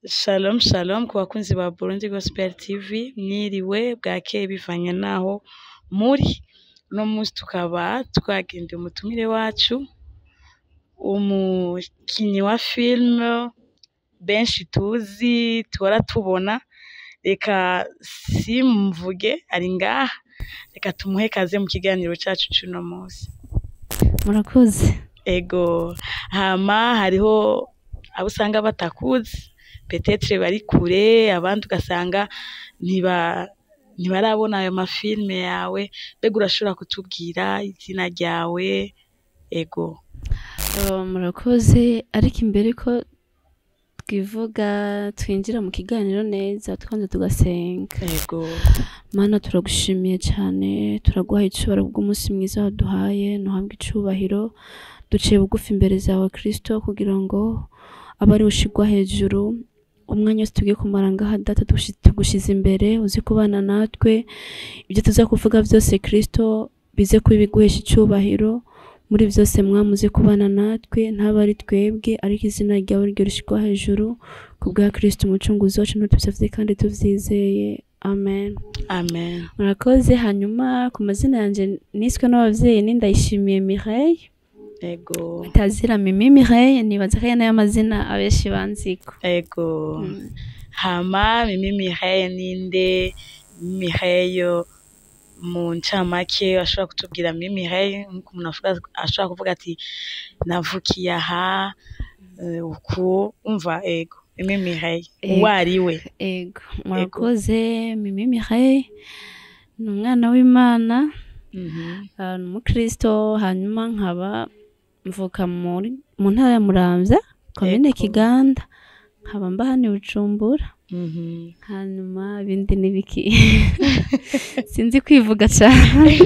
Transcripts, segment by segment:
Shalom shalom ku bakunzi ba Burundi Gospel TV, mwiriwe bwakeye bivanye naho muri. Uno munsi tukaba twagendeye umutumire wacu, umukinyi wa film benshi tuzi tuhora tubona, reka simvuge ari ngaha, reka tumuhe kaze mu kiganiro cacu c'uno munsi. Murakoze. Ego, hama hariho abo usanga batakuzi, peut-être bari kure, abandi ugasanga ntibarabona ayo ma film yawe, mbega urashobora kutubwira izina ryawe? Ego. Murakoze, ariko imbere ko twivuga twinjira mu kiganiro neza, twanze tugasenga. Ego. Mana, turagushimiye cyane, turaguhaye icubahiro kubw'umunsi mwiza waduhaye, ntuhabwe icubahiro. Duciye bugufi imbere zawe Kristo kugira ngo abe ari ushigwa hejuru. Umwanya wose tugiye kumara ngaha Data, tugushize imbere, uze kubana natwe. Ibyo tuza kuvuga byose Kristo bize kuba ibiguhesha icubahiro. Muri byose Mwami uze kubana natwe, ntabe ari twebwe, ariko izina ryawe ryo rishigwa hejuru ku bwa Kristo umucunguzi wacu, ntitubisavye kandi tuvyizeye. Amen. Amen. Murakoze. Hanyuma ku mazina yanje niswe n'abavyeyi ni Ndayishimiye Mireille. Ego. Tazira Mimi Mireille, nibaza ko ari nayo mazina abenshi banziko. Ego. Hama Mimi Mireille ninde? Mireille mu ncamake ashobora kutubwira Mimi Mireille nkuko umuntu ashobora kuvuga ati navukiye aha, uku umva. Ego, Mimi Mireille uwo ari we? Ego, murakoze. Mimi Mireille ni umwana w'Imana, ni umukristo, hanyuma nkaba mvuka mu ntara ya Muramvya, komine Kiganda, nkaba mba hano i Bujumbura. Hanyuma ibindi ni biki, sinzi kwivuga cane.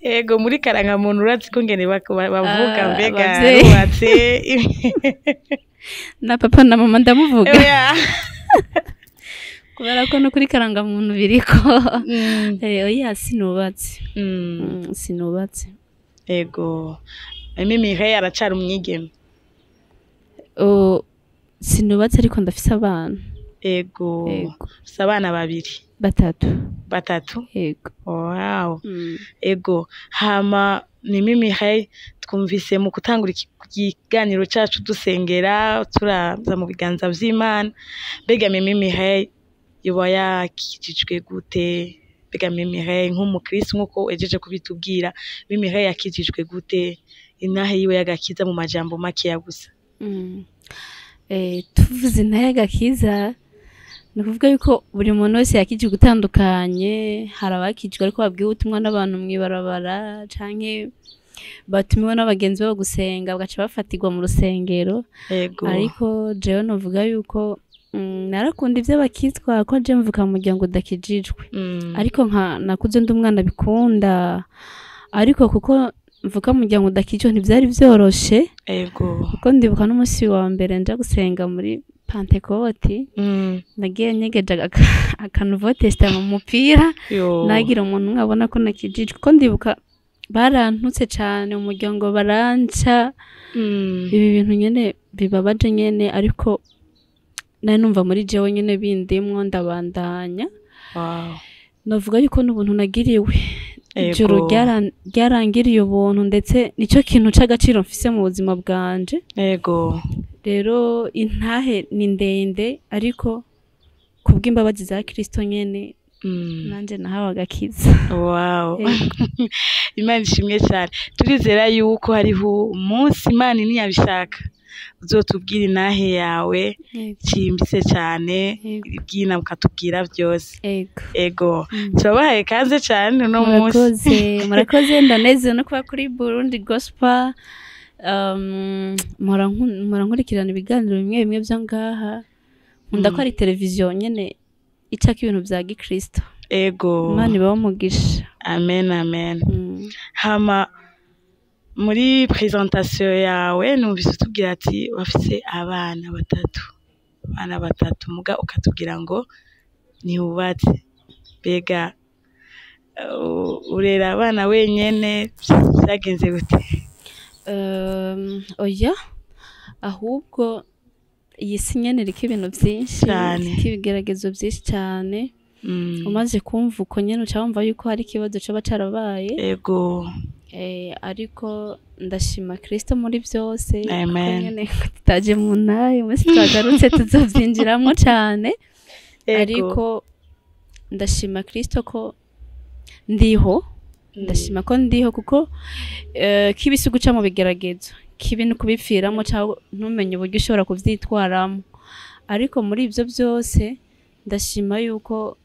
Ego, muri karangamuntu urazi ko ngene bavuga mbega abavyeyi. Rubatse? Na papa na mama ndamuvuga? Oya. Kubera ko no kuri karangamuntu biriko. Oya, sinubatse. Sinubatse. Ego, Mimi Mireille aracari umwigeme? Oh, sinubatse ariko ndafise abana. Ego. Ego. Ufise abana babiri? Batatu. Batatu? Ego. Wow. Ego, hama Mimi Mireille, twumvise mu gutangura ikiganiro cacu dusengera, turaza mu biganza vy'Imana. Mbega Mimi Mireille yoba yakijijwe gute? Mbega Mimi Mireille nk'umukristo, nk'uko ejeje kubitubwira, Mimi Mireille yakijijwe gute? Intahe yiwe y'agakiza mu majambo makeya gusa. Tuvuze intahe y'agakiza, ni ukuvuga yuko buri muntu wese yakijijwe gutandukanye. Hari abakijijwe ariko babwiwe ubutumwa n'abantu mw'ibarabara, canke batumiwe n'abagenzi babo gusenga, bagaca bafatirwa mu rusengero. Ariko jewe novuga yuko narakunda ivy'abakizwa, ko je mvuka mu muryango udakijijwe. Ariko nka nakuze ndi umwana bikunda, ariko kuko mvuka mu muryango udakijijwe ntivyari vyoroshe. Kuko ndibuka n'umunsi wa mbere nja gusenga muri Pantekoti, nagiye nyegeje aka Nouveau Testament mu mupira, nagira umuntu umwe abona ko nakijijwe, kuko ndibuka barantutse cane mu muryango, baranca. Ibi bintu nyene bibabaje nyene, ariko nari numva muri jewe nyene bindimwo, ndabandanya. Novuga yuko n'ubuntu nagiriwe, ijuru ryarangiriye ubuntu, ndetse nico kintu c'agaciro mfise mu buzima bwanje. Rero intahe ni ndende, ariko kubw'imbabazi za Kristo nyene nanje nahawe agakiza. Wow. Imana ishimwe cyane. Turizera yuko hariho umunsi, Imana niyabishaka, uzotubwira intahe yawe cimbitse cyane, ibwina ukatubwira byose. Ego. Ego. Turabahaye kaze cyane uno munsi. Murakoze, murakoze. Ndanezerewe no kuba kuri Burundi Gospel. Mpora nkurikirana ibiganiro bimwe bimwe vyo ngaha. Nkunda ko ari televiziyo nyene icako ibintu vya gikristo. Imana ibahe umugisha. Amen, amen. Hama muri présentation yawe numvise utubwira ati bafise abana batatu, abana batatu, muga ukatubwira ngo ntiwubatse. Mbega urera abana wenyene, vyagenze gute? Oya, ahubwo Iyi si nyene iriko ibintu vyinshi, Cane. iriko ibigeragezo vyinshi cane. Umaze kumva uko nyene uca wumva yuko hari ikibazo coba carabaye. Ego. Ariko ndashima Kristo muri vyose, kuko Amen. nyene tutaje mu ntahe, umunsi twagarutse tuzovyinjiramwo cane. Ego. Ariko ndashima Kristo ko ndiho, ndashima ko ndiho kuko kibi si uguca mu bigeragezo, kibi ni ukubipfiramo cyangwa ntumenye uburyo ushobora kuvyitwaramo. Ariko muri ivyo vyose ndashima yuko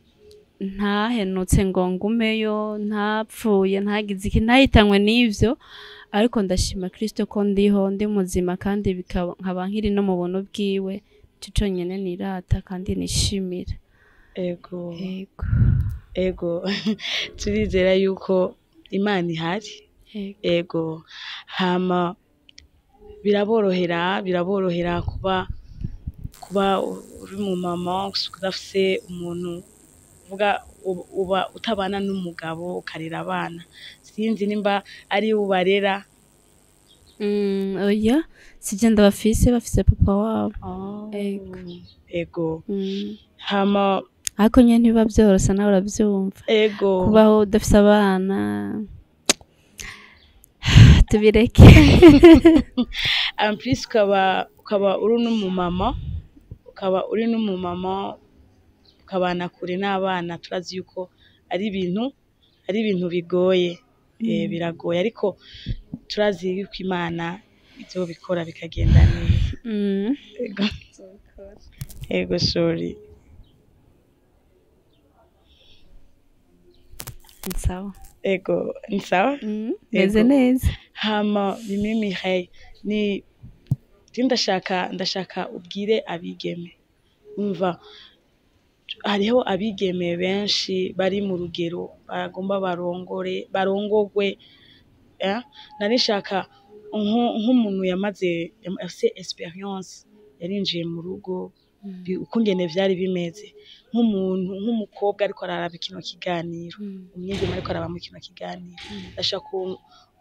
ntahenutse ngo ngumeyo, ntapfuye, ntagize iki, ntahitanwe n'ivyo. Ariko ndashima Kristo ko ndiho, ndi muzima, kandi nkaba nkiri no mu buntu bwiwe. Ico conyene nirata kandi nishimira. Ego. Ego. Ego. Turizera yuko Imana ihari. Ego. Ego. Hama biraborohera kuba uri mu mama udafise umuntu, uvuga uba utabana n'umugabo ukarera abana. Sinzi nimba ari ubarera. Oya, sije ndabafise, bafise papa wabo. Ego. Ego. Hama Ariko nyene ntibiba vyoroshe, nawe uravyumva. Ego. Kubaho udafise abana, tubireke. En plus ukaba uri n'umumama, ukabana kure n'abana, turazi yuko ari ibintu bigoye. Biragoye, ariko turazi yuko Imana izobikora bikagenda neza. Ego. Ego, sorry. Sawa. Ego, ni sawa? Meze neza. Hama Mimi Mireille, ni ndashaka ubwire abigeme. Umva, hariho abigeme benshi bari mu rugero bagomba barongogwe, nari nshaka nk'umuntu yamaze afise experience, yarinjiye mu rugo, ukungene vyari bimeze, nk'umuntu nk'umukobwa ariko araraba kino kiganiro, umwigeme ariko araraba kino kiganiro, ndashaka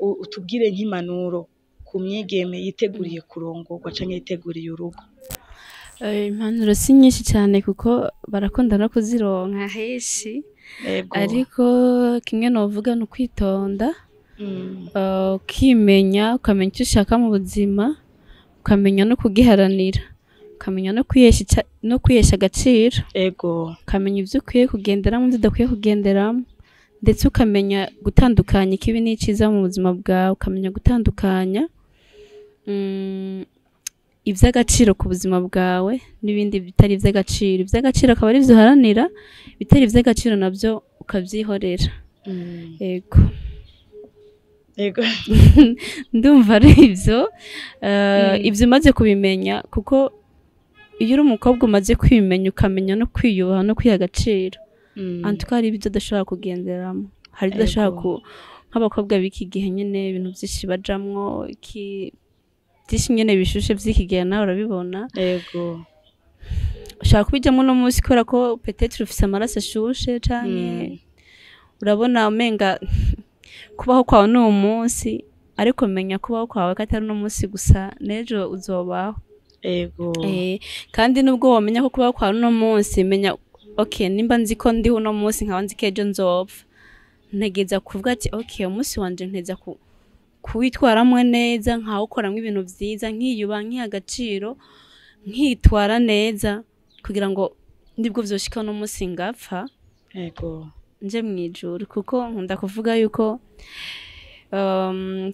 utubwire nk'impanuro ku mwigeme yiteguriye kurongorwa canke yiteguriye urugo. Impanuro si nyinshi cyane kuko barakunda no kuzironka henshi. Ariko kimwe novuga ni ukwitonda, ukimenya, ukamenya icyo ushaka mu buzima, ukamenya no kugiharanira, ukamenya no kwihesha agaciro. Ego. Ukamenya ivyo ukwiye kugenderamo n'ivyo udakwiye kugenderamo, ndetse ukamenya gutandukanya ikibi n'iciza mu buzima bwawe, ukamenya gutandukanya ivy'agaciro ku buzima bwawe n'ibindi bitari ivy'agaciro. Ivy'agaciro akaba ari ivyo uharanira, ibitari ivy'agaciro navyo ukavyihorera. Ego. Ego. Ndumva ari ivyo. Ivyo umaze kubimenya, kuko iyo uri umukobwa umaze kwimenya, ukamenya no kwiyubaha no kwiha agaciro, antuka hari ibyo udashobora kugenderamo, hari ibyo udashobora nk'abakobwa b'iki gihe nyene ibintu vyinshi bajamwo, vyinshi nyene bishushe vy'iki gihe nawe urabibona. Ego. Ushaka kubijamwo uno munsi kubera ko peut-être ufise amaraso ashushe canke urabona umenga kubaho kwawe n'uwo munsi, ariko menya kubaho kwawe ko atari uno munsi gusa, n'ejo uzobaho. Ego. Kandi nubwo womenya ko kubaho kwawe uno munsi, menya okay, nimba nzi ko ndiho uno munsi nkaba nzi ko ejo nzopfa, ntegeza kuvuga ati okay, umunsi wanje nteza kuwitwaramwo neza, nkawukoramwo ibintu vyiza, nkiyubaha, nkiha agaciro, nkitwara neza, kugira ngo nibwo vyoshika uno munsi ngapfa. Ego. Nje mwijuru. Kuko nkunda kuvuga yuko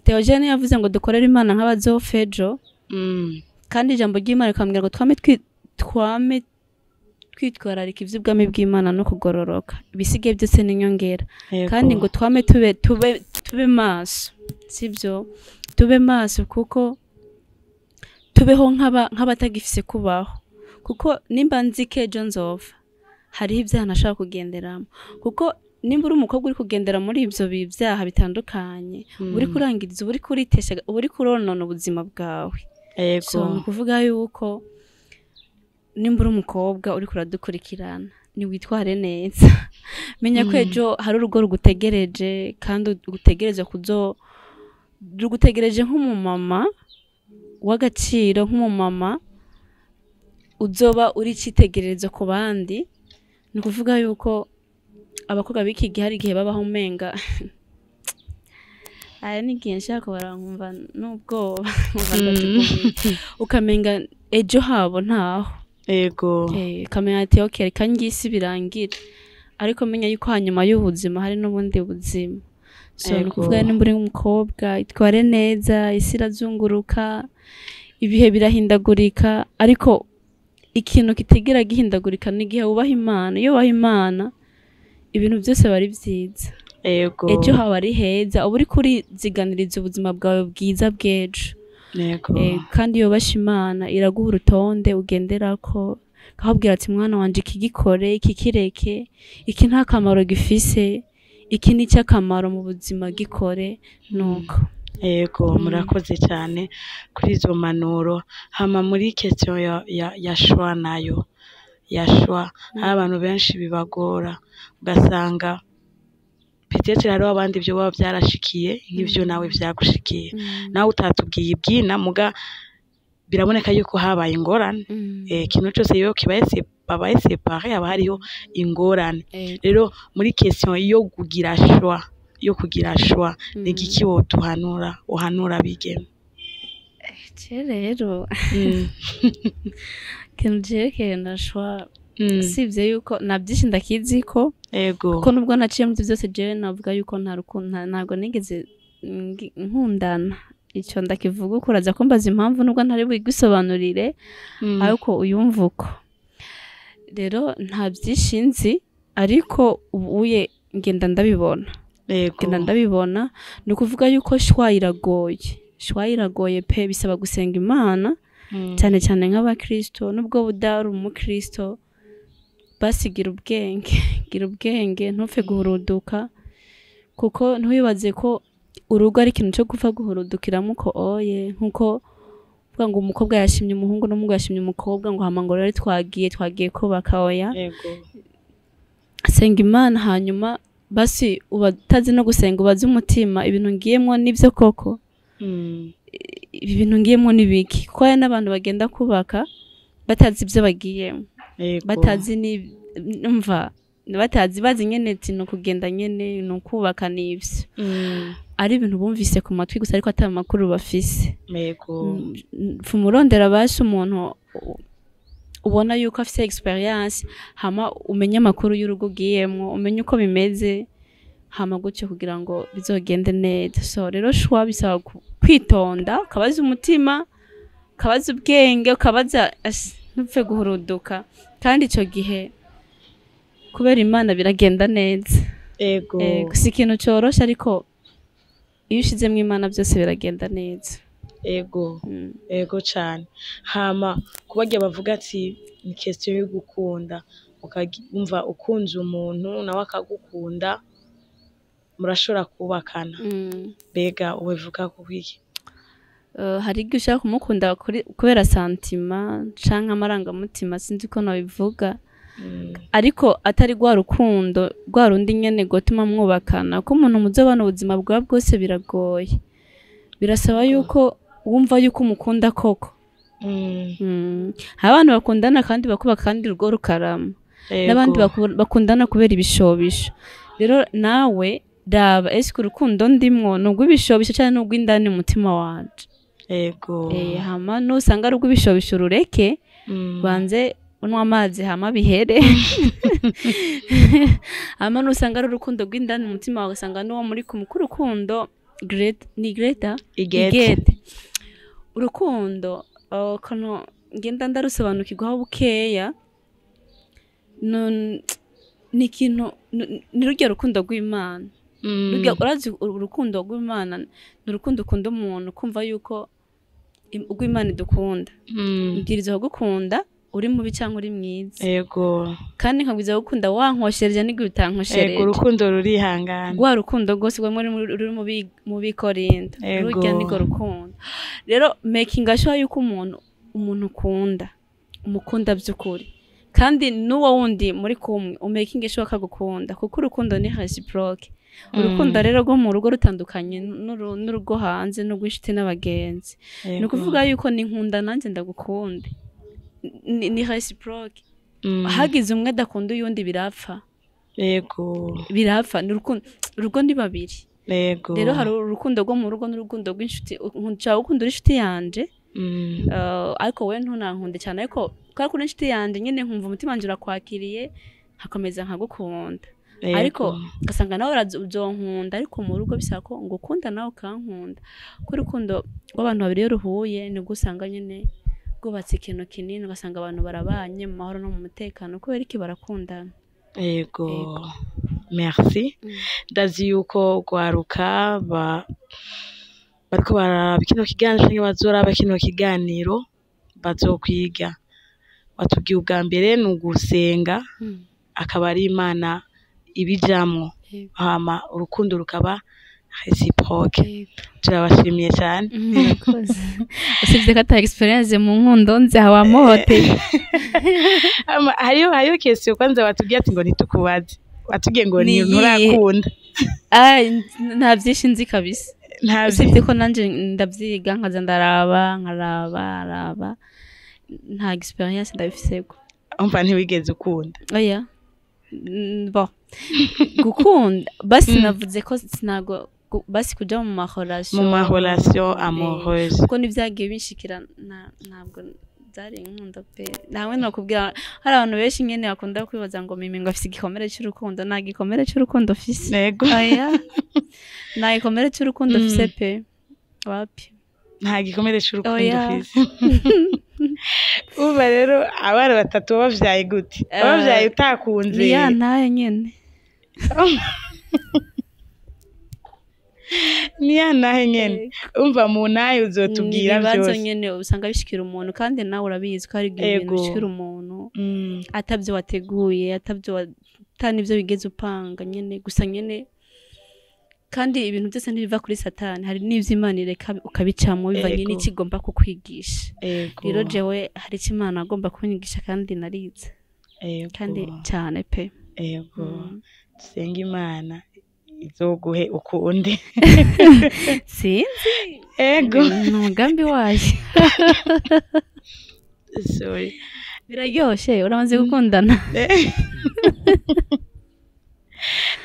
Theogene yavuze ngo dukorere Imana nk'abazopfa ejo. Kandi ijambo ry'Imana rikambwira ngo twame twitwararika ivy'ubwami bw'Imana no kugororoka, ibisigaye byose ni inyongera. Kandi ngo twame tube maso, sivyo? Tube maso kuko tubeho nk'abatagifise kubaho, kuko nimba nzi ko ejo nzopfa, hariho ivyaha ntashobora kugenderamo. Kuko nimba uri umukobwa uri kugendera muri ivyo bivyaha bitandukanye, uri kurangiriza, uri kuritesha, uri kuronona ubuzima bwawe. Ego. So ni ukuvuga yuko nimba uri umukobwa uri kuradukurikirana, ni witware neza. Menya ko ejo hari urugo rugutegereje, kandi rugutegereza rugutegereje nk'umumama w'agaciro, nk'umumama uzoba uri icitegererezo ku bandi. Ni ukuvuga yuko abakobwa b'iki gihe hari igihe babaho umenga aya ni igihe nshaka kubara nkumva n'ubwoba, nkumva ndajugumiye, ukamenga ejo habo ntaho. Ukamenya ati okay, reka ngisi birangire, ariko menya yuko hanyuma y'ubuzima hari n'ubundi buzima. So ni ukuvuga nimba uri umukobwa itware neza, isi irazunguruka, ibihe birahindagurika, ariko ikintu kitigera gihindagurika ni igihe wubaha Imana. Iyo wubaha Imana ibintu byose biba ari vyiza. Ejo haba ari heza, uba uriko uriziganiriza ubuzima bwawe bwiza bw'ejo. Kandi iyo wubashe Imana iraguha urutonde ugenderako, ikakubwira ati mwana wanje iki gikore, iki kireke, iki nta kamaro gifise, iki ni icy'akamaro mu buzima gikore, nuko. Murakoze cyane kuri izo mpanuro. Hama muri question ya choix nayo, ya choix, hari abantu benshi bibagora, ugasanga peut-être hariho abandi ivyo baba vyarashikiye nk'ivyo nawe vyagushikiye. Nawe utatubwiye ibyina, muga biraboneka yuko habaye ingorane. Ikintu cose iyo kibaye babaye séparé haba hariho ingorane. Rero muri question yo kugira choix, ni igiki wotuhanura, uhanura abigeme? Je rero ikintu cerekeye na choix, sivye yuko na byinshi ndakiziko, kuko nubwo naciye muri byose, jewe navuga yuko nta rukundo, ntabwo nigeze nkundana. Ico ndakivuga uko, uraza kumbaza impamvu nubwo ntari bwigusobanurire, ariko uyumva uko. Rero nta byinshi nzi, ariko ubuye ngenda ndabibona. Ngenda ndabibona. Ni ukuvuga yuko choix iragoye, choix iragoye pe, bisaba gusenga Imana, cyane cyane nk'abakristo. Nubwo budari umukristo, basi gira ubwenge, gira ubwenge, ntupfe guhuruduka, kuko ntiwibaze ko urugo ari ikintu cyo gupfa guhurudukiramo uko oye, nkuko uvuga ngo umukobwa yashimye umuhungu n'umuhungu yashimye umukobwa, ngo hama ngo rero twagiye kubaka, oya. Senga Imana, hanyuma basi uba utazi no gusenga ubaze umutima, ibintu ngiyemwo nivyo koko? Ibi bintu ngiyemwo ni biki? Kuko hari n'abantu bagenda kubaka batazi ibyo bagiyemo, batazi ni umva batazi, bazi nyene ati ni ukugenda nyene, ni ukubaka n'ivyo, ari ibintu bumvise ku matwi gusa, ariko ata makuru bafise. Fumurondera basi umuntu ubona yuko afise experience, hama umenye amakuru y'urugo ugiyemwo, umenye uko bimeze, hama gutyo kugira ngo bizogende neza. So rero choix bisaba kwitonda, ukabaza umutima, ukabaza ubwenge, ukabaza ntupfe guhuruduka, kandi ico gihe kubera Imana biragenda neza. Si ikintu coroshe, ariko iyo ushizemwo Imana byose biragenda neza. Ego cane. Hama kubarya bavuga ati ni question yo gukunda, ukumva ukunze umuntu nawe akagukunda, murashobora kubakana. Mbega ubivuga kuki? Hari igihe ushaka kumukunda kubera sentiment canke amarangamutima, sinzi ko nabivuga, ariko atari rwa rukundo rwa rundi nyene gotuma mwubakana, ko umuntu muzobana ubuzima bwawe bwose biragoye, birasaba yuko wumva yuko umukunda koko. Hari abantu bakundana kandi bakubaka kandi urugo rukarama, n'abandi bakundana kubera ibishobisho. Rero nawe raba, ese urukundo ndimwo ni urw'ibishobisho canke ni urw'indani mu mutima wanje? Hama nusanga ari urw'ibishobisho urureke, banze unywa amazi hama bihere. Hama nusanga ari urukundo rw'indani mu mutima wawe, ugasanga n'uwo muri kumwe, kuko urukundo ni Greta? Igete. Igete. Urukundo kono ngenda ndarusobanukirwaho bukeya, ni ikintu ni rurya rukundo rw'Imana. Rurya urazi urukundo rw'Imana ni urukundo ukunda umuntu kumva yuko urw'Imana idukunda. Mbwiriza kugukunda uri mubi cyangwa uri mwiza. Kandi nkabwiza gukunda wankoshereje n'igihe utankoshereje. Urukundo rurihangana. Rwa rukundo rwose rwo muri ruri mu Bikorinto. Rurya nirwo rukundo. Rero making sure yuko umuntu ukunda, umukunda by'ukuri. Kandi n'uwo wundi muri kumwe umaking sure ko agukunda, kuko urukundo ni reciproque. Urukundo rero rwo mu rugo rutandukanye n'urugo hanze n'urw'inshuti n'abagenzi. Ni ukuvuga yuko ni nkunda nanjye ndagukunde. Ni réciproque. Hagize umwe adakunda uyundi, birapfa. Birapfa. Ni urukundo, urugo ni babiri. Rero hari urukundo rwo mu rugo n'urukundo rw'inshuti. Nshobora gukunda inshuti yanje, ariko wowe ntunankunde cyane, ariko kubera ko uri inshuti yanje nyine, nkumva umutima wanje urakwakiriye, nkakomeza nkagukunda. Ariko ugasanga nawe uzonkunda, ariko mu rugo bisaba ko ngukunda nawe ukankunda, ko urukundo rw'abantu babiri iyo ruhuye, nibwo usanga nyine rwubatse ikintu kinini, ugasanga abantu barabanye mu mahoro no mu mutekano. Kubera iki? Barakundana. Ego. Merci. Ndazi yuko gwaruka bariko bararaba kino kiganiro canke bazoraba kino kiganiro bazokwiga. Watubwiye ubwa mbere ni ugusenga, akaba ari Imana ibijamwo, hama urukundo rukaba réciproque. Turabashimiye cyane. Murakoze. Usibye ko ata expérience mu nkundo nzi, wamuhoteye. Hama hariyo question kwanza watubwiye ati ngo ntitukubaze, watubwiye ngo Ni ni iyihe? nturakunda. Ah, nta byinshi nzi kabisa. Nta Usibye ko nanje ndavyiga, nkaza ndaraba, nkaraba araba, nta expérience ndabifiseko. Umva, ntiwigeze ukunda? Oya. Bon, gukunda basi, navuze ko sinago basi kuja mu ma relation. Mu ma relation amoureuse. Kuko nivyagiye binshikira ntabwo byari inkundo pe. Nawe nokubwira, hari abantu benshi nyene bakunda kwibaza ngo Mimi ngo afise igikomere c'urukundo. Nta gikomere c'urukundo afise. Oya, nta gikomere c'urukundo afise pe, wapi. Nta gikomere c'urukundo Oya. ufise. Umva rero, abana batatu wabavyaye gute? Wabavyaye utakunze? Ni ya ntaye nyene. Ni ya nahe nyene. Umva, mu nahe uzotubwira Ibibazo vyose. nyene usanga bishikira umuntu, kandi nawe urabizi ko hari igihe ibintu bishikira umuntu atabyo wateguye, atabyo ata n'ibyo wigeze upanga nyene gusa nyene. Kandi ibintu byose ntibiva kuri Satani, hari n'ivyo Imana ireka ukabicamwo bivanye n'icyo igomba kukwigisha. Rero jewe hari icyo Imana agomba kunyigisha, kandi narize, kandi cyane pe. Ego. Dusenga Imana izoguhe ukundi. Sinzi. Ni umugambi wayo. Sorry. Biraryoshe, uramaze gukundana.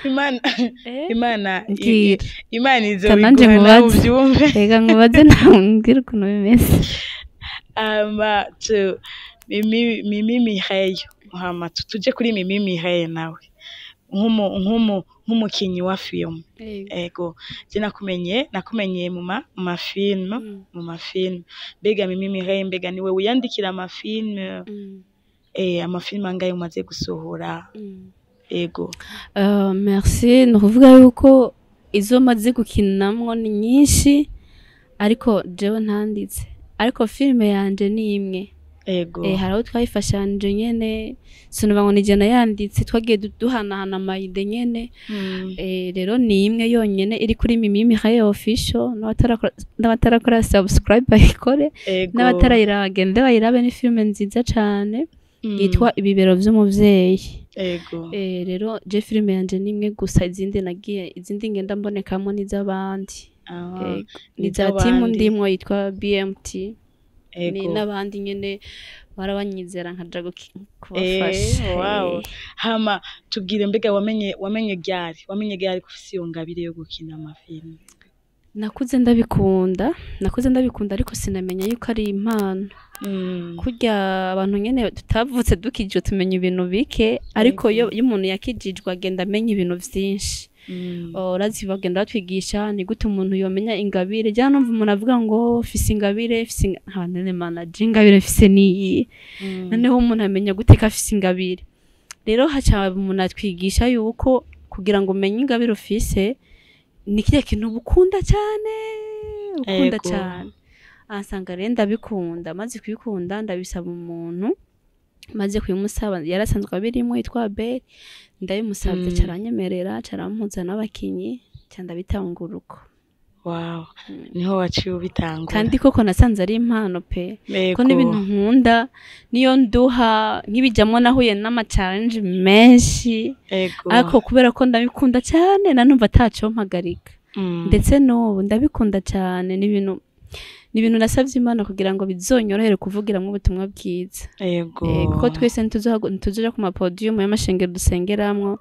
Imana, Imana Mbwira. Imana Ka nanje izobiguha nawe nkubaze. uvyumve. Reka nkubaze nawe mbwira ukuntu bimeze. Hama tu Mimi Mireille, hama tuje kuri Mimi Mireille nawe nk'umukinyi wa film. Ego, je nakumenye mu ma film. Mu ma film, mbega Mimi Mireille, mbega niwe wiyandikira ama film? Ama film angahe umaze gusohora? Ego. Merci. Ni ukuvuga yuko izo maze gukinamwo ni nyinshi, ariko jewe ntanditse, ariko filime yanje ni imwe. Hari aho twayifashanije nyene, sinuba ngo ni je nayanditse, twagiye duhanahana ama idées nyene. Rero ni imwe yonyene iri kuri Mimi Mireille Official, n'abatarakora subscribe bayikore, n'abatarayiraba bagende bayirabe, ni filime nziza cane yitwa Ibibero vy'umuvyeyi. Rero je filime yanje ni imwe gusa, izindi nagiye, izindi ngenda mbonekamo n'iz'abandi. Ni za timu N'iz'abandi. ndimwo yitwa BMT, ni n'abandi nyene barabanyizera nkaja kubafasha. Wow. Hama tubwire, mbega wamenye ryari ko ufise iyo ngabire yo gukina amafilme? Nakuze ndabikunda, nakuze ndabikunda, ariko sinamenya yuko ari impano. Kurya abantu nyene tutavutse dukijijwe tumenya ibintu bike, ariko iyo umuntu yakijijwe agenda amenya ibintu vyinshi. Urazi bagenda batwigisha ni gute umuntu yomenya ingabire. Jya numva umuntu avuga ngo fise ingabire, fise nkaba nene mana, je ingabire fise niyi? Noneho umuntu amenya gute ko afise ingabire? Rero haca umuntu atwigisha yuko kugira ngo umenye ingabire ufise, ni kirya kintu uba ukunda cyane, ukunda cyane. Ansanga rero ndabikunda, maze kubikunda ndabisaba umuntu, maze kubimusaba yarasanzwe abirimwo, yitwa Abel, ndabimusabye, caranyemerera, carampuza n'abakinyi, ca ndabitangura uko. Wow, niho waciye ubitangura. Kandi koko nasanze ari impano pe, ko n'ibintu nkunda, niyo nduha nk'ibijamwo, nahuye n'ama challenge menshi, ariko kubera ko ndabikunda cyane nanumva ataco mpagarika. Ndetse n'ubu ndabikunda cyane, n'ibintu Ni ibintu nasavye Imana kugira ngo bizonyorohere kuvugiramwo ubutumwa bwiza. Kuko twese ntituzoja ku mapodiyumu y'amashengero dusengeramwo,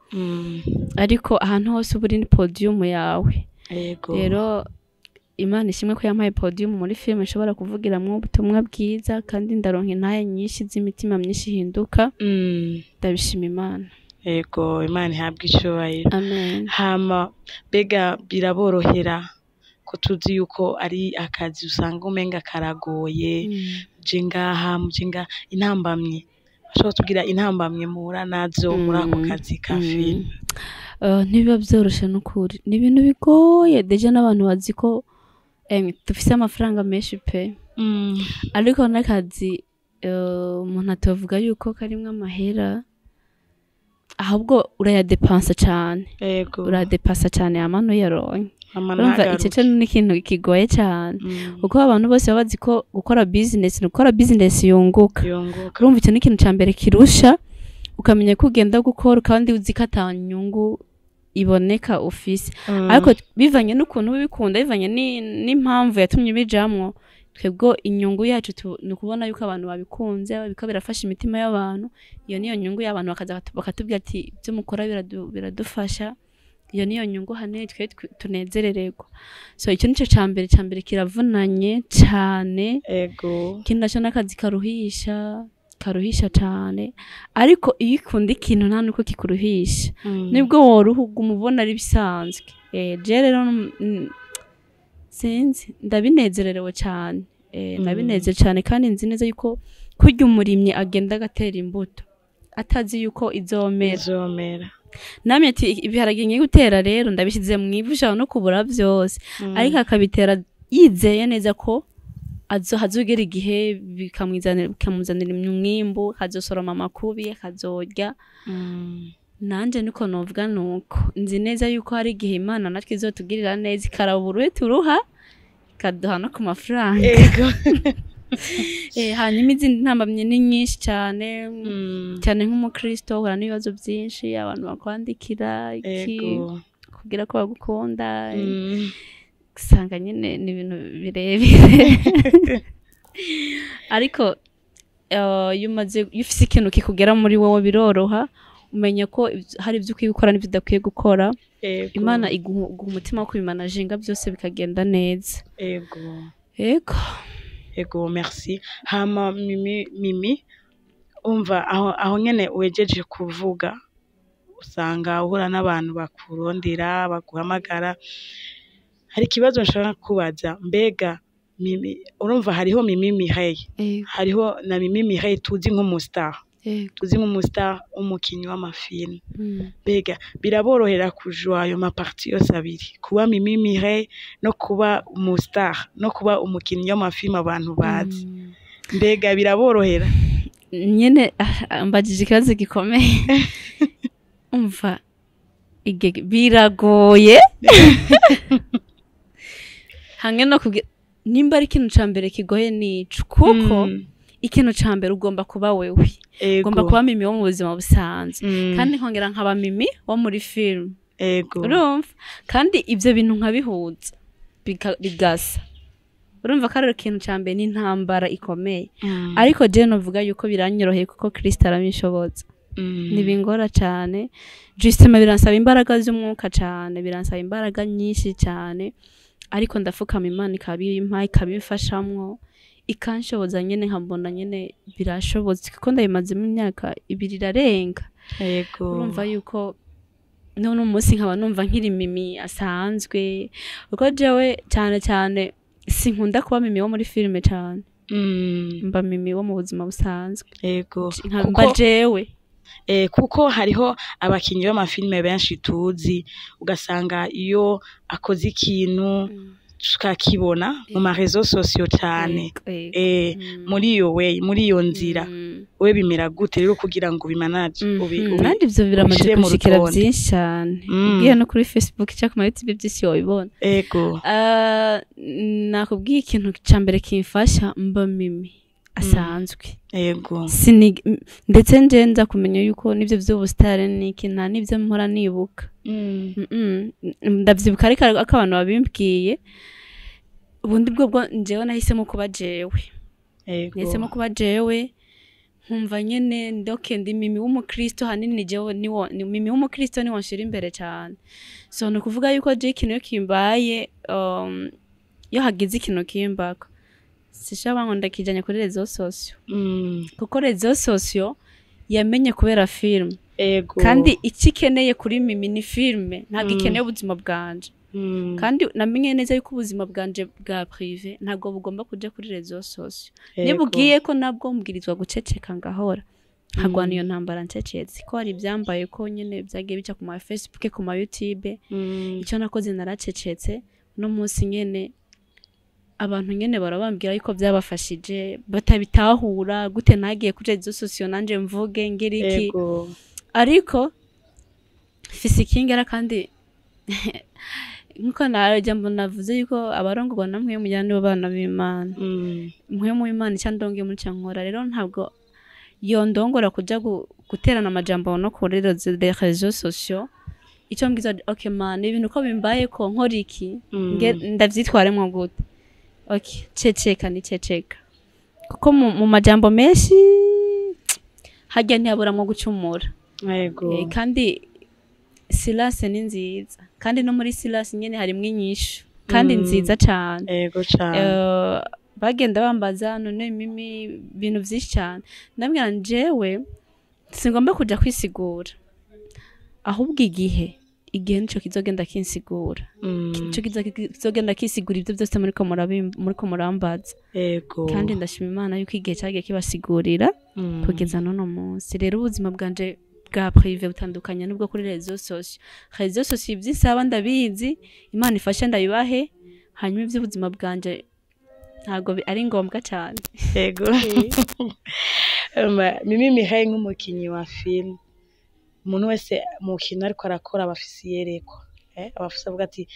ariko ahantu hose uba uri ni podiyumu yawe. Rero Imana ishimwe ko yampaye podiyumu muri filime nshobora kuvugiramwo ubutumwa bwiza, kandi ndaronka intahe nyinshi z'imitima myinshi ihinduka. Ndabishima Imana. Ego, Imana ihabwe icubahiro. Amen. Hama mbega biraborohera ko tuzi yuko ari akazi usanga umenga karagoye, muje ngaha muje ngaha, intambamye bashobora kutubwira intambamye muhura nazo muri ako kazi ka filime? Ntibiba vyoroshe n'ukuri, ni ibintu bigoye. Déjà n'abantu bazi ko dufise amafaranga menshi pe, ariko n'akazi umuntu atovuga yuko karimwo amahera, ahubwo urayadepansa cane. Urayadepansa cane hama ntuyaronke. Hama Urumva ico ntagaruke. co ni ikintu kigoye cane, kuko abantu bose baba bazi ko gukora business ni gukora business yunguka. Yunguka. Urumva ico ni ikintu ca mbere kirusha, ukamenya ko ugenda gukora kandi uzi ko ata nyungu iboneka ufise. Ariko bivanye n'ukuntu uba ubikunda, bivanye n'impamvu yatumye ubijamwo, twebwe inyungu yacu ni ukubona yuko abantu babikunze, biriko birafasha imitima y'abantu. Iyo niyo nyungu y'abantu, bakaza bakatubwira ati ibyo mukora biradufasha. Iyo niyo nyungu hanini twe tunezerererwa. So icyo nico ca mbere, ca mbere kiravunanye cane. Ikindi naco n'akazi karuhisha, karuhisha cane, ariko iyo ukunda ikintu nta nuko kikuruhisha, nibwo woruha uguma ubona ari bisanzwe. Je rero sinzi, ndabinezererewe cane. Ndabinezerewe cane, kandi nzi neza yuko kurya umurimyi agenda agatera imbuto atazi yuko izomera, Izomera. Namye ati ibiharage ngiye gutera rero ndabishyize mu ivu, ushobora no kubura vyose, ariko akabitera yizeye neza ko hazogera igihe bikamuzanira umwimbu, akazosoroma amakubi akazorya. Nanje niko novuga, nuko nzi neza yuko hari igihe Imana natwe izotugirira neza, ikaraba uburuhe turuha, ikaduha no ku mafaranga. Hanyuma izindi ntambamyi ni nyinshi cyane, cyane nk'umukristo uhura n'ibibazo byinshi, abantu bakwandikira iki, kugira ko bagukunda, usanga nyine ni ibintu birebire. Ariko iyo umaze, iyo ufise ikintu kikugera muri wowe biroroha, umenya ko hari ibyo ukwiye gukora n'ibyo udakwiye gukora. Imana iguha umutima wo kubimanaginga byose bikagenda neza. Ego. Ego, merci. Hama Mimi, Mimi, umva aho nyene uhejeje kuvuga, usanga uhura n'abantu bakurondera, baguhamagara. Hari ikibazo nshaka kubaza, mbega Mimi, urumva hariho Mimi Mireille, hariho na Mimi Mireille tuzi nk'umustar, tuzi nk'umustar, umukinyi w'amafilm. Mbega biraborohera kujwa ayo maparties yose abiri, kuba Mimi Mireille no kuba umustar no kuba umukinyi w'amafilm abantu bazi? Mbega biraborohera? Nyene mbajije ikibazo gikomeye. Umva, biragoye hamwe no kugira nimba ari ikintu ca mbere kigoye nico, kuko ikintu ca mbere ugomba kuba wewe, ugomba kuba Mimi wo mu buzima busanzwe, kandi nkongera nkaba Mimi wo muri film. Urumva, kandi ivyo bintu nkabihuza bigasa. Urumva ko ari ikintu ca mbere n'intambara ikomeye. Ariko je novuga yuko biranyoroheye kuko Kristo arabinshoboza. Ntibingora cane, justement biransaba imbaraga z'umwuka cane, biransaba imbaraga nyinshi cane, ariko ndafukama Imana ikabimpa, ikabimfashamwo, ikanshoboza nyene, nkabona nyene birashobotse, kuko ndabimazemo imyaka 2 irarenga. Urumva yuko none umunsi nkaba numva nkiri Mimi asanzwe, kuko jewe cane cane sinkunda kuba Mimi wo muri filime cane, mba Mimi wo mu buzima busanzwe. Nka mba jewe. Kuko hariho abakinyi b'amafilme benshi tuzi, ugasanga iyo akoze ikintu tukakibona mu ma réseaux sociaux cane. Ego, ego. Muri iyo way, muri iyo nzira, we bimera gute rero kugira ngo ubimanaje, Kandi ivyo biramaze ubishire mu kunshikira rutonde? vyinshi cane. Ugiye no kuri Facebook canke ku ma YouTube vyinshi wobibona. Nakubwiye ikintu ca mbere kimfasha, mba Mimi asanzwe. Ndetse nje nza kumenya yuko n'ivyo vy'ubusitari niki nta n'ivyo mpora nibuka. Ndavyibuka ariko abantu babimbwiye. Ubundi bwo njyewe nahisemo kuba jewe. Nahisemo kuba jewe, nkumva nyene ndoke ndi Mimi w'umukristo, hanini jewe niwo ni Mimi w'umukristo, niwo nshira imbere cyane. So ni ukuvuga yuko je ikintu iyo kimbaye, iyo hagize ikintu kimbako, sishobora ngo ndakijanye kuri réseaux sociaux, kuko réseaux sociaux yamenye kubera film. Kandi icyo ikeneye kuri Mimi ni filme, ntabwo ikeneye ubuzima bwanje. Kandi namenye neza yuko ubuzima bwanje bwa privé ntabwo bugomba kuja kuri réseaux sociaux. Niba ugiye ko nabwo mbwirizwa guceceka, ngahora nkagwana iyo ntambara ncecetse, ko hari ibyambaye ko nyene byagiye bica ku ma Facebook, ku ma YouTube. Icyo nakoze, naracecetse. Uno munsi nyene abantu nyene barabambwira yuko byabafashije, batabitahura gute nagiye kuri réseaux sociaux nanje mvuge ngira iki. Ariko mfise ikingera, kandi nkuko nawe mbona navuze yuko abarongorwa na Mpwemu Yera nibo bana b'Imana. Mpwemu w'Imana icyo andongoye muri cyo nkora. Rero ntabwo yondongora kuja guterana amajambo no kuri les réseaux sociaux. Icyo mbwiza, okay man, ibintu uko bimbaye ko nkora iki? Ndavyitwaremwo gute? Okay, ceceka ni ceceka, kuko mu majambo menshi harya ntihaburamwo gucumura. Kandi silence ni nziza, kandi no muri silence nyene harimwo inyishu kandi nziza cane. Ego cane. Bagenda bambaza none Mimi ibintu vyinshi cane, ndabwira jewe singomba kuja kwisigura, ahubwo igihe nico kizogenda kinsigura. Nico kizogenda kisigura ivyo vyose muriko murambaza. Kandi ndashima Imana yuko igihe cagiye kibasigurira kugeza n'uno munsi. Rero ubuzima bwanje bwa privé butandukanye n'ubwo kuri réseaux sociaux. Réseaux sociaux ivyisaba ndabizi, Imana ifashe ndabibahe, hanyuma ivy'ubuzima bwanje ntabwo ari ngombwa cyane. Ego. Mimi Mihaye, nk'umukinyi wa film, umuntu wese mu kintu ariko arakora aba afise iyerekwa, aba afise avuga ati: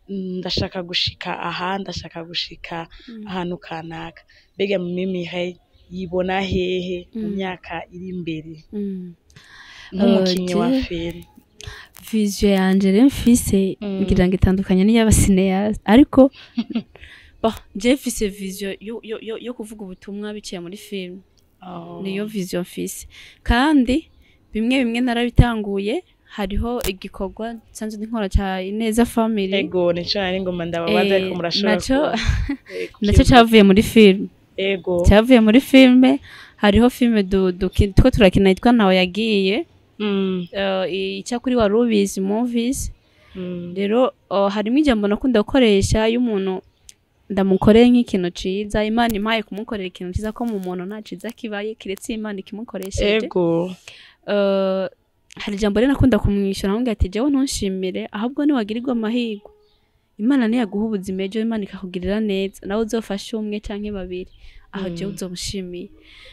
"Ndashaka gushika aha, ndashaka gushika ahantu kanaka." Mbega Mimi Mihaye yibona hehe mu myaka iri imbere nk'umukinyi wa film? Vision yanje rero mfise, ngira ngo itandukanye n'iy'aba cinéastes, ariko bon, je mfise vision yo kuvuga ubutumwa biciye muri film. Niyo vision mfise, kandi bimwe bimwe narabitanguye. Hariho igikorwa nsanzwe nkora ca Ineza Family. Ego, nico nari ngomba ndababaza, ariko murashobora naco kukivuga. Cavuye muri film. Cyavuye muri filme. Hariho filme two turakina yitwa Ntawe Yagiye, ica kuri Warubizi Movies. Rero harimo ijambo nakunda gukoresha iyo umuntu ndamukoreye nk'ikintu ciza, Imana impaye kumukorera ikintu ciza, ko mu muntu nta ciza kibaye kiretse Imana ikimukoresheje. Hari ijambo rero nakunda kumwishyura, nkamubwira ati: "Jewe ntunshimire, ahubwo niwagirirwa amahirwe, Imana niyaguha ubuzima ejo, Imana ikakugirira neza, nawe uzofashe umwe canke babiri, aho jewe uzomushimiye."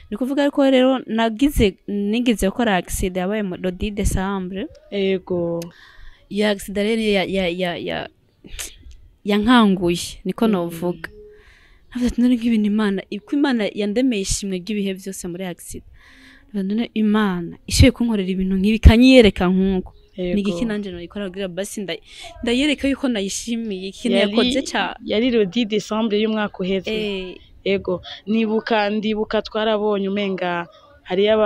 Ni ukuvuga ariko rero nagize nigeze gukora accident yabaye mu le 10 décembre. Iyo accident rero ya yankanguye, niko novuga. Navuze ati: "None nk'ibintu Imana, uko Imana yandemeye ishimwe ry'ibihe byose muri accident, navuze, none Imana ishoboye kunkorera ibintu nk'ibi, ikanyiyereka nk'uko, ni igiki nanje noyikora kugira basi ndayereka yuko nayishimiye ikintu yakoze ca?" Yari le 10 décembre y'umwaka uheze? Eh. Ego, nibuka, ndibuka twarabonye umenga hariyo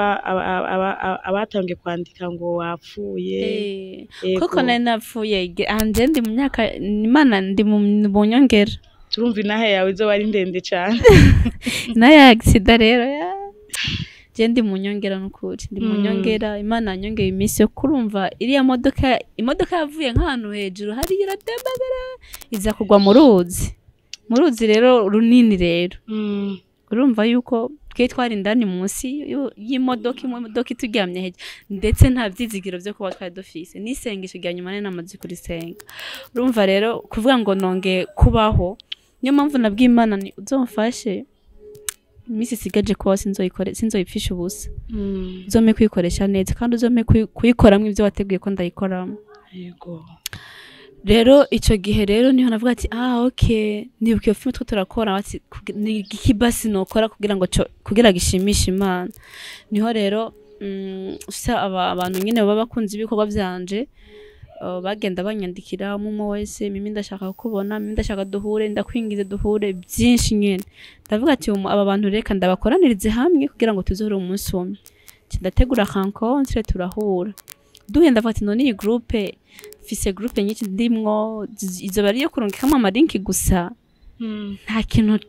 abatangiye kwandika ngo wapfuye. Koko nari napfuye. Anje ndi mu myaka Imana, ndi mu nyongera. Turumva inahe yawe izoba ari ndende cane. Nayo accident rero ya je ndi mu nyongera, nukuri ndi mu nyongera. Imana yanyongeye iminsi yo kurumva. Iriya modoka, imodoka yavuye nk'ahantu hejuru hariya, iratembagara iza kugwa mu ruzi, mu ruzi rero runini. Rero urumva yuko twe twari indani munsi y'imodoka, imodoka ituryamye hejuru, ndetse nta byizigiro byo kuba twari dufise. N'isengesho rya nyuma nari namaze kurisenga. Urumva rero kuvuga ngo nongeye kubaho, niyo mpamvu nabwiye Imana ni uzomfashe iminsi isigaje kubaho sinzoyikore, sinzoyipfisha ubusa. Uzompe kuyikoresha neza, kandi uzompe kuyikoramwo ibyo wateguye ko ndayikoramo. Rero icyo gihe rero niho navuga ati: "Ah, okay." Nibuka iyo filime two turakora, bati: "Ni igiki basi nokora kugira ngo kugira gishimishe Imana?" Niho rero sa abantu nyine baba bakunze ibikorwa byanje. Bagenda banyandikira umwe wese, Mimi ndashaka kukubona, Mimi ndashaka duhure, ndakwingize duhure, byinshi nyene. Ndavuga ati aba bantu reka ndabakoranirize hamwe kugira ngo tuzohure umunsi umwe. Nca ndategura rencontre, turahura. Duhuye ndavuga ati none iyi groupe, mfise groupe nyinshi ndimwo, izoba ariyo kurungikamo ama link gusa, nta kintu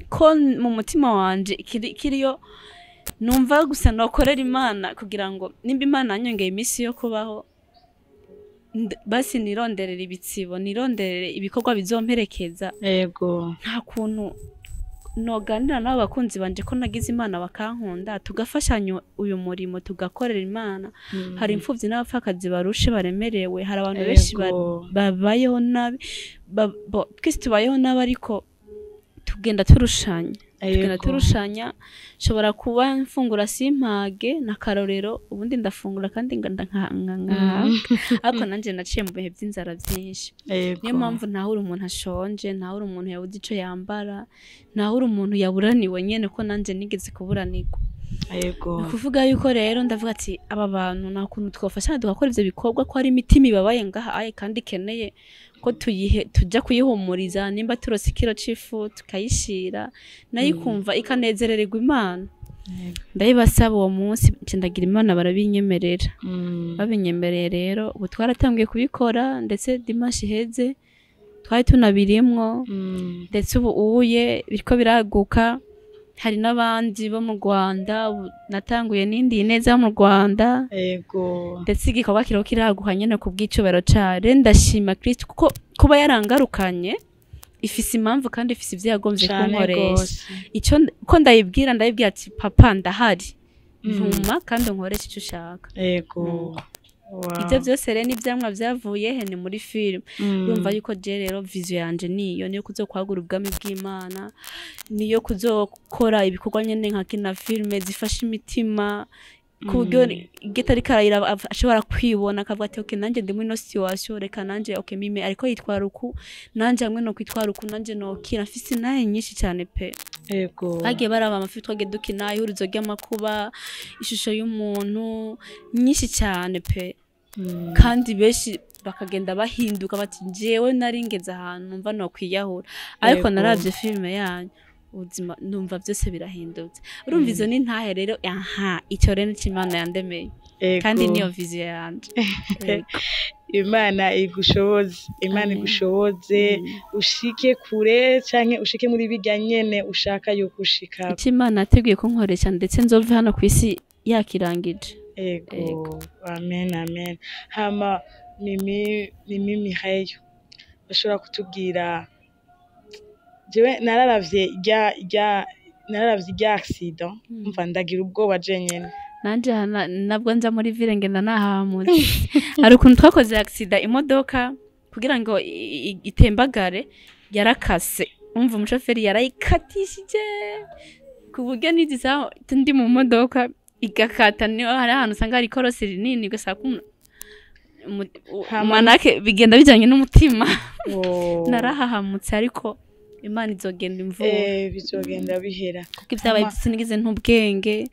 ko mu mutima wanje kiriyo numva gusa nokorera Imana, kugira ngo nimba Imana yanyongeye iminsi yo kubaho, basi nironderere ibitsibo, nironderere ibikorwa bizomperekeza. Nta kuntu noganira n'abo bakunzi banje ko nagize Imana bakankunda, tugafashanya uyu murimo, tugakorera Imana. Hari imfuvyi n'abapfakazi barushe baremerewe, hari abantu benshi babayeho nabi, twese tubayeho nabi, ariko tugenda turushanya, tugenda turushanya. Nshobora kuba mfungura simpage na karorero, ubundi ndafungura kandi nkahaga, ariko nanje naciye mu bihe by'inzara byinshi. Niyo mpamvu ntahura umuntu ashonje, ntahura umuntu yabuze ico yambara, ntahura umuntu yaburaniwe nyene, ko nanje nigeze kuburanirwa. Ni ukuvuga yuko rero ndavuga ati aba bantu nta kuntu twafashanya tugakora ivyo bikorwa, ko hari imitima ibabaye ngaha aye kandi ikeneye ko tuja kuyihumuriza, nimba turose ikiro c'ifu tukayishira nayo ikumva ikanezerererwa Imana. Ndabibasaba uwo munsi, nca ndagira Imana barabinyemerera. Babinyemereye rero ubu twaratangiye kubikora, ndetse dimanche iheze twari tunabirimwo, ndetse ubu uye biriko biraguka. Hari n'abandi bo mu Rwanda, ubu natanguye n'indi neza yo mu Rwanda. Ndetse igikorwa kiriko kiraguka nyene ku bw'icubahiro cayo. Rero ndashima Kristo kuko kuba yarangarukanye ifise impamvu kandi ifise ivyo yagomvye kunkoresha. Ico ko ndayibwira ati papa ndahari, ntuma kandi unkoreshe ico ushaka. Ivyo vyose rero n'ivyamwa vyavuye he? Ni muri film. Urumva yuko je rero vision yanje niyo kuzokwagura ubwami bw'Imana, niyo kuzokora ibikorwa nyene nka kina filme zifasha imitima, ku buryo igitari karayira ashobora kwibona akavuga ati okay, nanje ndi muri no situation, reka nanje okay, Mimi ariko yitwara uku, nanje hamwe no kwitwara uku, nanje nokina. Mfise inahe nyinshi cyane pe. Bagiye baraba amafi twagiye dukina, ihurizo ry'amakuba, ishusho y'umuntu, nyinshi cyane pe. Kandi benshi bakagenda bahinduka bati jewe nari ngeze ahantu numva nokwiyahura, ariko naravye filime yanyu, ubuzima numva byose birahindutse. Urumva izo ni ntahe rero, aha icyo rero nico Imana yandemeye. Kandi niyo vision yanje. Yego. Imana igushoboze, Imana Amen. igushoboze ushike kure canke ushike muri birya nyene ushaka yuko ushika. Ico Imana yateguye kunkoresha, ndetse nzove hano ku isi yakirangije. Ego. Amen, amen. Hama Mimi Mireille, bashobora kutubwira, jewe nararavye irya accident, umva ndagira ubwoba je nyene. Nanje nabwo nza muri ville ngenda nahamutse. Hari ukuntu twakoze accident, imodoka kugira ngo itembagare yarakase, umva umushoferi yarayikatishije ku buryo n'izi saha ndi mu modoka igakata, niyo hari ahantu usanga hari ikorosi rinini, ugasanga manake bigenda bijanye n'umutima. Narahahamutse, ariko Imana izogenda imvura. Bizogenda bihera. Kuko ibyabaye sinigeze ntubwenge,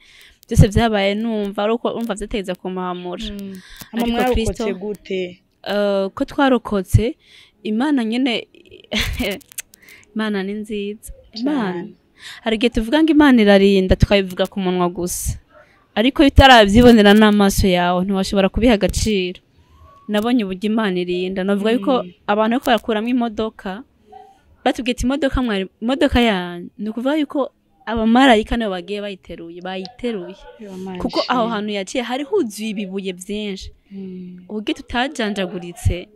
byose byabaye numva ari uko urumva vyategeza kumpahamura. Hama Ariko mwarokotse Kristo- gute? Ko twarokotse, Imana nyene, Imana ni nziza. Imana, Cane. hari igihe tuvuga ngo Imana irarinda, tukabivuga ku munwa gusa, ariko iyo utarabyibonera n'amaso yawe ntiwashobora kubiha agaciro. Nabonye uburyo Imana irinda. Navuga yuko abantu bariko barakuramo imodoka batubwiye ati imodoka mwari imodoka yanyu, ni ukuvuga yuko abamarayika nibo bagiye bayiteruye, kuko aho hantu yaciye hari huzuye ibibuye byinshi, uburyo tutajanjaguritse,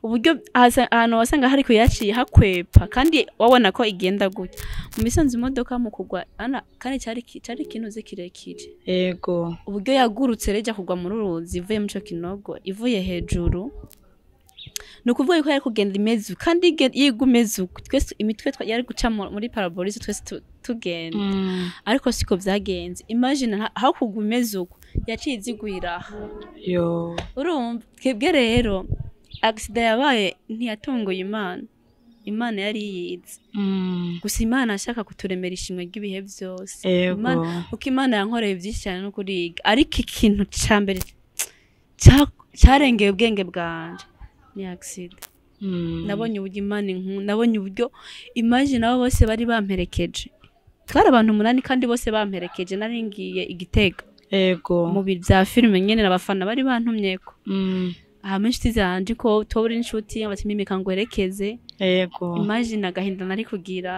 uburyo ahantu wasanga hari yaciye hakwepa kandi wabona ko igenda gutya. Mu misanzu imodoka mu kugwa ana, kandi cari ikinuze kirekire, uburyo yagurutse rero ijya kugwa muri uruzi ivuye mu ico kinogo, ivuye hejuru, ni ukuvuga yuko yari kugenda imeze uko, kandi yiga imeze uko, twese imitwe yari guca muri parabolize, twese tugenda, ariko siko vyagenze. Imagine aho kugwa imeze uko, yaciye izigwira aha. Yo. Urumva twebwe rero accident yabaye ntiyatunguye Imana, Imana yari yiyizi. Gusa Imana ashaka kuturemera ishimwe ry'ibihe byose. Kuko Imana yankoreye byinshi cyane no kuriga, ariko ikintu ca mbere Carengeye ubwenge bwanje ni accident. Nabonye uburyo Imana nabonye uburyo imagine abo bose bari bamperekeje, twari abantu 8 kandi bose bamperekeje, nari ngiye Igitega. Ego. Mu bya filime nyene n'abafana bari bantumyeko. Hama inshuti zanje ko toburi inshuti bati mimika ngwerekeze. Ego. Imagine agahinda nari kugira,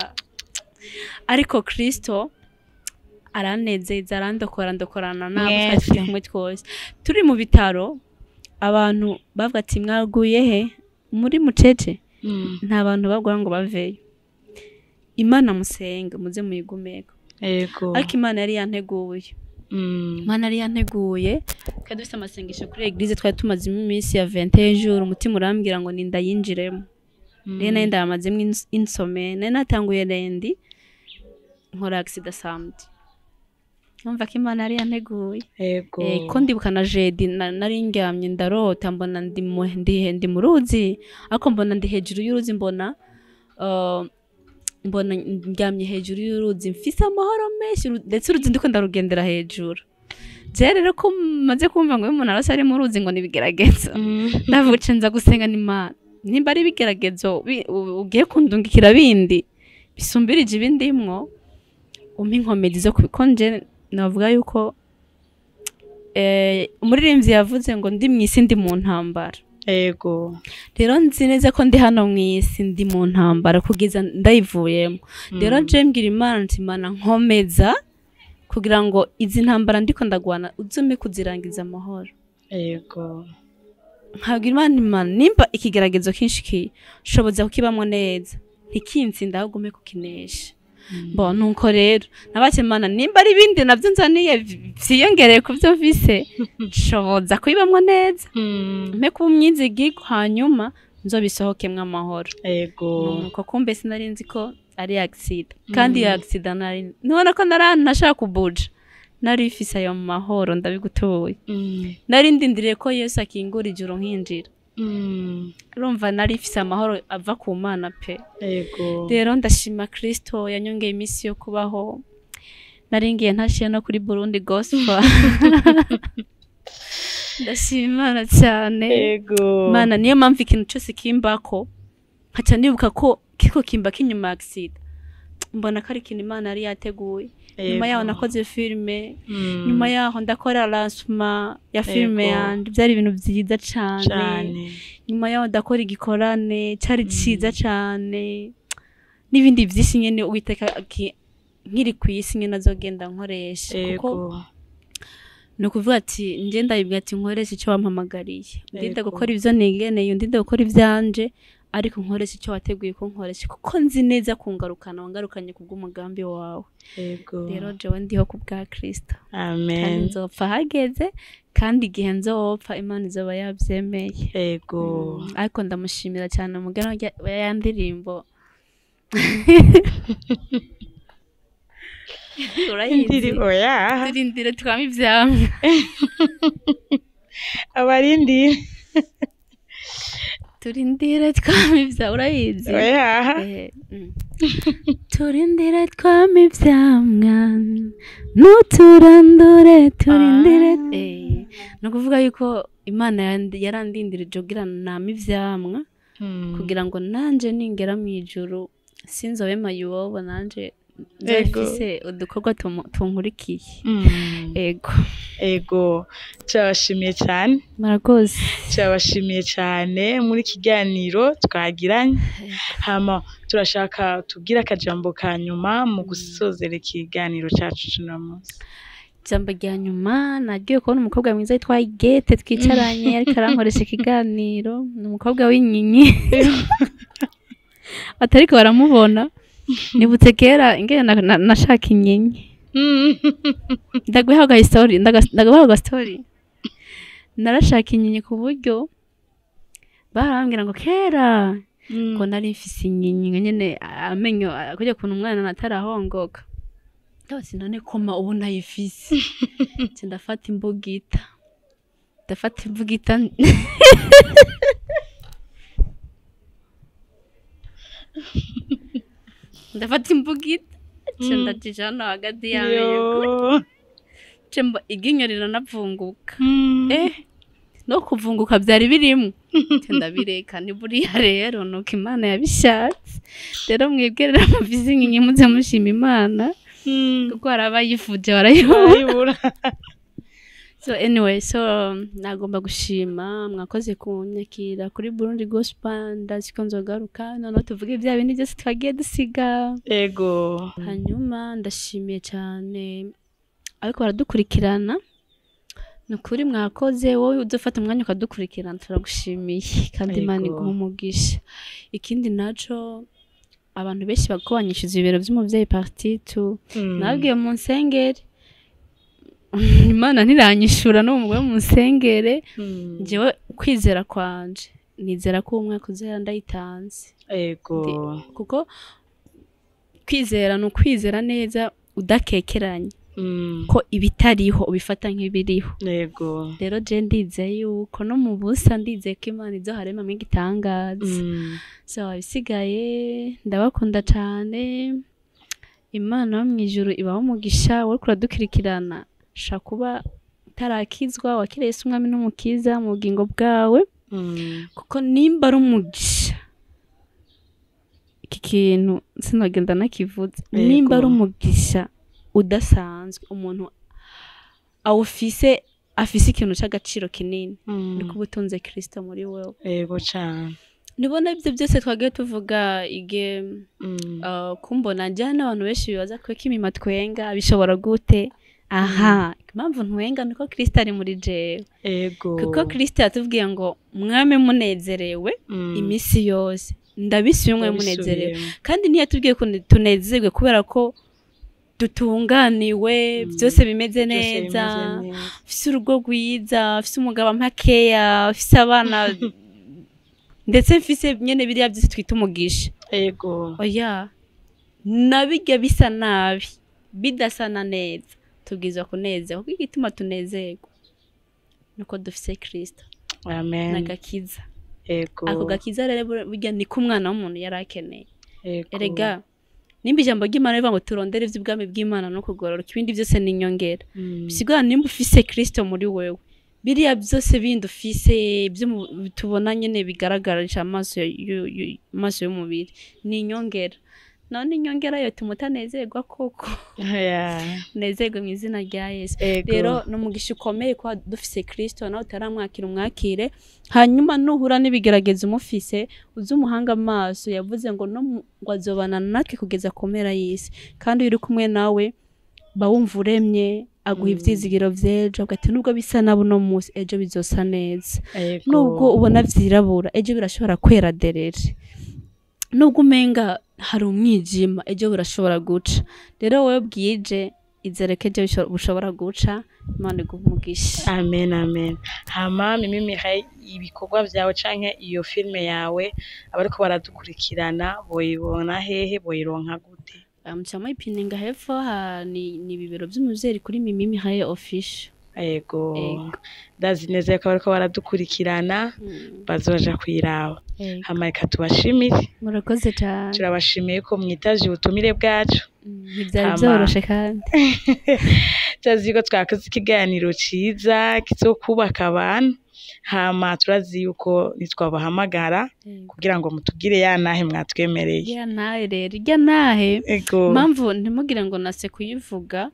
ariko Kristo aranezeza, arandokora, ndokorana nabo twari kumwe twose. Turi mu bitaro abantu bavuga ati mwaguye he muri mucece, nta bantu bagwa ngo baveyo. Imana musenga muze muyigumeko. Ego. Ariko Imana yari yanteguye. Imana yari yanteguye, kandi dufite amasengesho kuri eglise twari tumaze iminsi ya 21 jours, umutima urambwira ngo ninda yinjiremo. Rero nari ndamazemo insome, nari natanguye rendi nkora accident samedi. Numva ko Imana yari yanteguye. Ego. Ko ndibuka na jeudi nari ndyamye ndarota mbona ndi mu ruzi, ariko mbona ndi hejuru y'uruzi, mbona mbona ndyamye hejuru y'uruzi mfise amahoro menshi, ndetse uruzi ndiko ndarugendera hejuru. Je rero ko maze kumva ngo umuntu arose ari mu ruzi ngo nibigeragezo, ndavuga nza gusenga n'Imana, nimba ari ibigeragezo ugiye kundungikira bindi bisumbirije ibindimwo, umpa inkomezi zo kubikonje. Navuga yuko umuririmbyi yavuze ngo ndi mw'isi ndi mu ntambara. Ego. Rero nzi neza ko ndi hano mw'isi ndi mu ntambara kugeza ndayivuyemo. Rero je mbwira Imana nti Imana nkomeza kugira ngo izi ntambara ndiko ndagwana uzume kuzirangiza amahoro. Ego. Nkabwira Imana, Imana nimba ikigeragezo kinshi shoboza kukibamwo neza, ntikinsinda ahubwo ume kukinesha. Bo nuko rero nabace Imana nimba ari ibindi navyo nzaniye vyiyongereye ku vyo mfise, shoboza kubibamwo neza, mpe kuba umwizigirwa, hanyuma nzobisohokemwo amahoro. Ego. Nuko kumbe sinari nzi ko ari accident, kandi iyo accident nari nubona ko nashaka kubuja, nari mfise ayo mahoro ndabigutoye. Nari ndindiriye ko Yesu akingura ijuru nkinjira. Urumva nari mfise amahoro ava ku Mana pe. Ego. Rero ndashima Kristo yanyongeye iminsi yo kubaho. Nari ngiye ntashiye no kuri Burundi Gospel. Ndashima Imana cyane. Ego. Mana niyo mpamvu ikintu cyose kimbako nkaca nibuka ko kiko kimba kinyuma ya accident, mbona ko ari ikintu Imana yari yateguye. Nyuma yaho nakoze filime, nyuma yaho ndakora lancement ya filime yanje, byari ibintu byiza cyane. Nyuma yaho ndakora igikorane cyari cyiza cyane, n'ibindi byinshi nyene Uwiteka nkiri ku isi nyene azogenda nkoresha. Kuko ni ukuvuga ati nje ndabibwira ati nkoresha icyo wampamagariye, ndinda gukora ivyo nigeneye, ndinda gukora ivyanje, ariko nkoresha icyo wateguye ko nkoresha, kuko nzi neza kungarukana wangarukanye kubw'umugambi wawe. Ego. Rero jewe ndiho kubwa Kristo. Amen. Kandi nzopfa hageze, kandi igihe nzopfa Imana izoba yavyemeye. Ego. Ariko ndamushimira cyane umugana ya ndirimbo. Urayizi? Oya. Turindire twame ivyamwa. Abarindire. Turindire twame ivyamwa, urayizi? Oya. Turindire twame ivyamwa, nuturandure turindire. Ni ukuvuga yuko Imana yarandindirije kugira name ivyamwa, kugira ngo nanje ningera mu ijuru sinzobe mayibobo, nanje nzofise udukorwa tunkurikiye. Ego. Ego. Cyabashimiye cyane. Murakoze. Cyabashimiye cyane muri kiganiro twagiranye. Hama turashaka tubwira akajambo ka nyuma mu gusozera ikiganiro cyacu cy'uno munsi. Ijambo rya nyuma, nagiye kubona umukobwa mwiza witwa Igete twicaranye ariko arankoresha ikiganiro, ni umukobwa w'inyinyiri. Atariko baramubona. Nibutse kera ingene nashaka inyenyi. Ndaguha ga story, ndaguha ga story. Narashaka inyenyi ku buryo barambwira ngo kera ngo nari mfise inyenyi nyene amenyo kujya kuntu umwana natarahongoka. Ndabati none koma ubu nayifise. Nce ndafata imbugita. Ndafata imbugita. Ndafata imbugita. Nce ndajijana hagati y'amenyo. Nce iryinyo riranavunguka. No kuvunguka byari birimo. Nca ndabireka, ni buriya rero nuko Imana yabishatse. Rero mwebwe rero mufise inkingi, muze mushima Imana, kuko hari abayifuje barayibura. Barayibura. So anyway, so nagomba gushima, mwakoze kunyakira kuri Burundi Gospel. Ndazi ko nzogaruka noneho tuvuge bya bindi byose twagiye dusiga. Hanyuma ndashimiye cyane ariko baradukurikirana, ni ukuri mwakoze. Wowe udufata umwanya ukadukurikirana, turagushimiye kandi Imana iguhe umugisha. Ikindi naco, abantu benshi bako banyishyuza ibibero by'umuvyeyi partitu. Nabwiye mu nsengere, Imana ntiranyishura no mu mu nsengere. Njyewe kwizera kwanje, nizera ko uwo mwaka uzera ndayitanze. Kuko kwizera ni ukwizera neza udakekeranye ko ibitariho ubifata nk'ibiriho. Rero je ndizeye yuko no mu busa, ndizeye ko Imana izoharemamwo igitangaza. So ibisigaye, ndabakunda cane. Imana yo mw'ijuru ibaho umugisha. Wowe uradukurikirana, shaka kuba utarakizwa, wakiriye Yesu umwami n'umukiza mu bugingo bwawe, kuko nimba ari umugisha, iki kintu sinagenda nakivuze, nimba ari umugisha udasanzwe umuntu awufise, afise ikintu c'agaciro kinini, niko uba utunze Kristo muri wewe. Yego cane. Nibona ibyo byose twagiye tuvuga igihe kumbona njyana n'abantu benshi bibaza ko kimima twenga bishobora gute. Aha impamvu ntwenga niko Kristo ari muri jewe. Kuko Kristo yatubwiye ngo mwame munezerewe iminsi yose, ndabisubiye, munezerewe. Ndabisubiyemo. Kandi ntiyatubwiye ko tunezerwe kubera ko dutunganiwe, byose bimeze Byose neza, bimeze neza. Ufise urugo rwiza, ufise umugabo mpakeya, ufise abana, ndetse mfise nyene biriya byose twita umugisha. Oya, nabirya bisa nabi, bidasa na neza, tubwirizwa kunezerwa, kuko igituma tunezerwa nuko dufise Kristo Amen. n'agakiza. Ako gakiza rero burya niko umwana w'umuntu yari akeneye. Erega nimba ijambo ry'Imana rivuga ngo turondere iby'ubwami bw'Imana no kugororoka, ibindi byose ni inyongera, bisigura nimba ufise Kristo muri wewe, biriya byose bindi ufise ibyo tubona nyene bigaragarisha amaso amaso y'umubiri ni inyongera. None inyongera yo tuma utanezerwa koko? Nezerwe mu izina rya Yesu. Rero ni umugisha ukomeye kuba dufise Kristo. Nawe utaramwakira, umwakire. Hanyuma nuhura n'ibigeragezo umufise, uze umuhanga amaso. Yavuze ngo no ngo azobana natwe kugeza ku mpera y'isi, kandi iyo uri kumwe nawe ba wumva uremye, aguha ivyizigiro vy'ejo, avuga ati nubwo bisa nabi uno munsi, ejo bizosa neza. Nubwo ubona vyirabura, ejo birashobora kwera derere. Nubwo umenga hari umwijima, ejo burashobora guca. Rero wowe bwije, izere ko ejo bushobora guca. Imana iguhe umugisha. Amen, amen. Hama Mimi Mireille, ibikorwa vyawe canke iyo filme yawe, abariko baradukurikirana boyibona hehe, boyironka gute? Muca muyipininga hepfo ni ibibero vy'umuvyeyi kuri Mimi Mireille Official. Ego. Ndazi neza yuko abariko baradukurikirana bazoja kuyiraba. Hama reka tubashimire. Murakoze cane. Turabashimiye ko mwitavye ubutumire bwacu. Ntivyari vyoroshe kandi. Turazi ko twakoze ikiganiro ciza kizokubaka abantu. Hama turazi yuko nitwabahamagara kugira ngo mutugire ya nahe mwatwemereye. Irya nahe rero, irya nahe. Impamvu ntimugire ngo nase kuyivuga,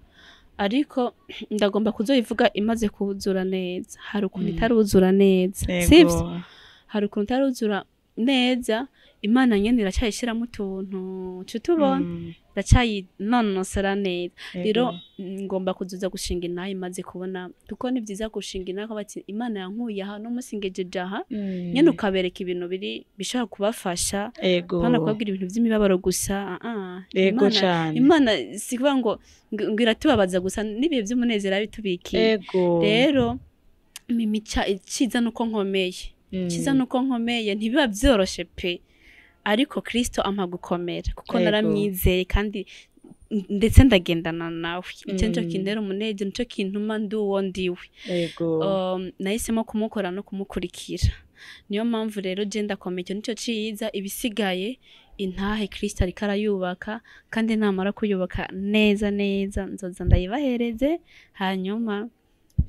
ariko ndagomba kuzoyivuga imaze kuzura neza. Hari ukuntu itaruzura neza, sivyo? Hari ukuntu itaruzura neza, Imana nyene iracyayishiramo utuntu tutubona, iracayinonosora neza. Rero ngomba kuzoza gushinga intahe imaze kubona, kuko ni vyiza gushinga intahe bati Imana yankuye aha, no munsi ngejeje aha. Nyene ukabereka ibintu biri bishobora kubafasha, pana kubabwira ibintu vy'imibabaro gusa. Imana si kuvuga ngo iratubabaza gusa, n'ibihe vy'umunezero yabitubikiye. Rero mimi iciza nuko nkomeye, iciza nuko nkomeye. Ntibiba vyoroshe pe, ariko Kristo ampa gukomera kuko naramwizeye kandi ndetse ndagendana nawe. Icyo nico kintera umunezero, nico kintuma ndi uwo ndiwe. Nahisemo kumukora no kumukurikira, niyo mpamvu rero je ndakomeye. Icyo nico ciza. Ibisigaye, intahe Kristo ariko arayubaka, kandi namara kuyubaka neza neza nzoza ndayibahereze, hanyuma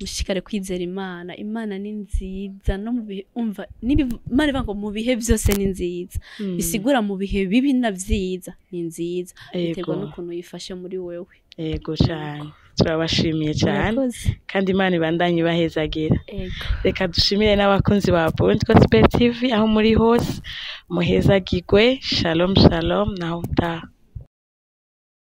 Mushishikare kwizera Imana. Imana ni nziza no mu bihe, umva, Imana ivuga ngo mu bihe byose ni nziza, bisigura mu bihe bibi na vyiza ni nziza, biterwa n'ukuntu yifashe muri wewe. Yego cyane, turabashimiye cyane. Murakoze. Kandi Imana ibandanye ibahezagira. Ego. Reka dushimire n'abakunzi ba Burundi Gospel TV aho muri hose, muhezagirwe. Shalom shalom, naho utaha.